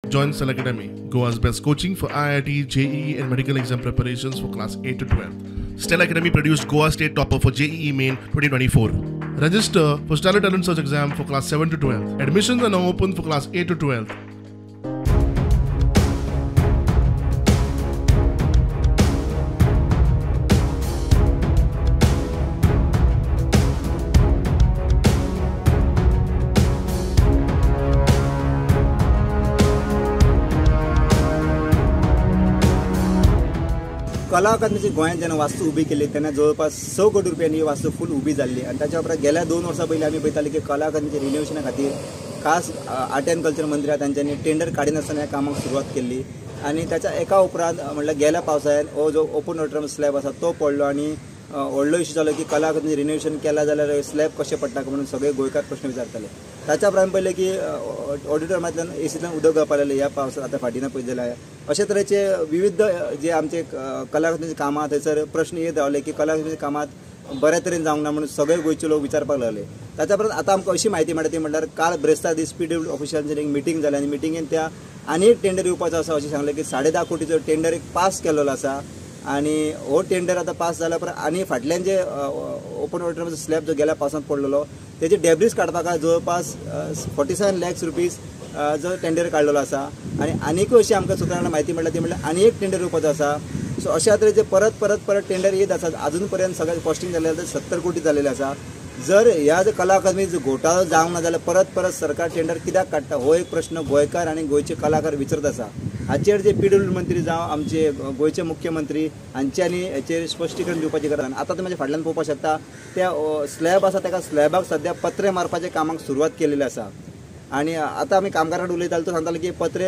Join Stellar Academy, Goa's best coaching for IIT, JEE and medical exam preparations for class 8 to 12. Stellar Academy produced Goa State Topper for JEE Main 2024. Register for Stellar Talent Search exam for class 7 to 12. Admissions are now open for class 8 to 12. कला अकादमीची गोंयांत जेन्ना वास्तू उबी केली तेन्ना जवळपास 6 कोटी रुपयांनी ही वास्तू फूल उबी जाल्ली आनी ताच्या उपरांत गेल्या 2 वर्सां पयलीं आमी पळयताले की कला अकादमीच्या रिनोवेशना खातीर खास आर्ट अँड कल्चर मंत्री तांच्यांनी टेंडर काडिनासतना ह्या कामाक सुरवात केल्ली आनी ताच्या एका उपरांत म्हणल्यार गेल्या पावसाळ्यान हो जो ओपन ऑडिटोरियम स्लॅब आसा तो पडलो आनी व्हडलो इश्यू जालो की कला अकादमी रिनोवेशन केला जाल्यार स्लॅब कशें पडटा म्हणून सगळे गोंयकार प्रश्न विचारताले. ताच्या उपरांत पळयलें की ऑडिटोरियमांतल्यान एसींतल्यान उदक गळपाक लागलें ह्या पावसांत आतां फाटीं पळयत जाल्यार अशे तरेचे विविध जे आमचे कला अकादमीचे कामां थंयसर प्रश्न येत रावले की कला अकादमीच्या कामांत बऱ्या तरेन जावंक ना म्हणून सगळे गोंयचे लोक विचारपाक लागले. ताच्या उपरांत आतां आमकां अशी म्हायती मेळटा ती म्हणल्यार काल ब्रेस्तार दीस पीडब्ल्यू ऑफिशलांची एक मिटींग जाली आनी मिटिंगेन त्या आनी एक टेंडर येवपाचो आसा अशें सांगलें की 10.5 कोटीचो टेंडर एक पास केल्लो आसा आनी हो टेंडर आतां पास जाल्या उपरांत आनी फाटल्यान जे ओपन ऑडिटोरियमाचो स्लॅब जो गेल्या पावसांत पडलेलो तेजे डेब्रीज काडपाक जवळपास 47 लॅक्स रुपीज जो टेंडर काडलेलो आसा आनी आनीकूय अशी आमकां सुत्रांना म्हायती मेळटा ती म्हणल्यार आनी एक टेंडर येवपाचो आसा. सो अशा तरेचे परत परत परत टेंडर येत आसात. अजून पर्यंत सगळें कॉस्टिंग जाल्लें आसा 70 कोटी जाल्लें आसा. जर ह्या कला अकादमी घोटाळो जावंक ना जाल्यार परत परत सरकार टेंडर कित्याक काडटा हो एक प्रश्न गोंयकार आनी गोंयचे कलाकार विचारत आसा. हाचेर जे पीडब्ल्यू मंत्री जावं आमचे गोंयचे मुख्यमंत्री हांच्यांनी हाचेर स्पश्टीकरण दिवपाची गरज. आतां तुमी म्हाज्या फाटल्यान पळोवपाक शकता त्या स्लॅब आसा ताका स्लॅबाक सद्या पत्रे मारपाच्या कामाक सुरवात केलेली आसा आनी आतां आमी कामगारां कडेन उलयताले तो सांगताले की पत्रे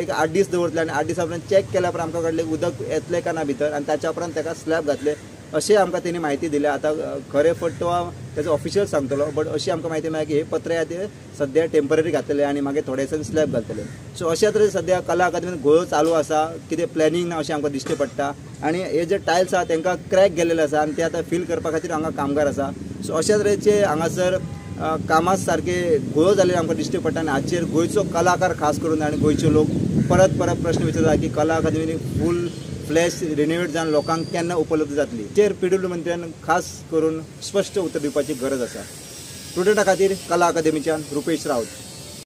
एक 8 दीस दवरतले आनी 8 दिसां उपरांत चॅक केल्या उपरांत आमकां कळ्ळें उदक येतलें काय ना भितर आनी ताच्या उपरांत ताका स्लॅब घातले अशें आमकां तेणी म्हायती दिल्या. आतां खरें फट तो तेजो ऑफिशियल सांगतलो बट अशी आमकां म्हायती मेळ्ळी की हे पत्रे आहा ते सद्या टेंपररी घातलेले आनी मागीर थोडे दिसान स्लॅब घालतले. सो अशा तरेन सद्या कला अकादमीन घोळ चालू आसा, कितें प्लॅनिंग ना अशें आमकां दिश्टी पडटा आनी हे जे टायल्स आहा तांकां क्रॅक गेल्लेले आसा आनी ते आतां फील करपा खातीर हांगा कामगार आसा. सो अशा तरेचे हांगासर कामां सारके घोळ जाल्ले आमकां दिश्टी पडटा आनी हाचेर गोंयचो कलाकार खास करून आनी गोंयचे लोक परत परत प्रश्न विचारता की कला अकादमीन फूल फ्लॅश रिनोवेट जावन लोकांक केन्ना उपलब्ध जातली. चेर पीडब्ल्यू मंत्र्यान खास करून स्पश्ट उत्तर दिवपाची गरज आसा. स्टुडंटा खातीर कला अकादमीच्यान रुपेश राऊत.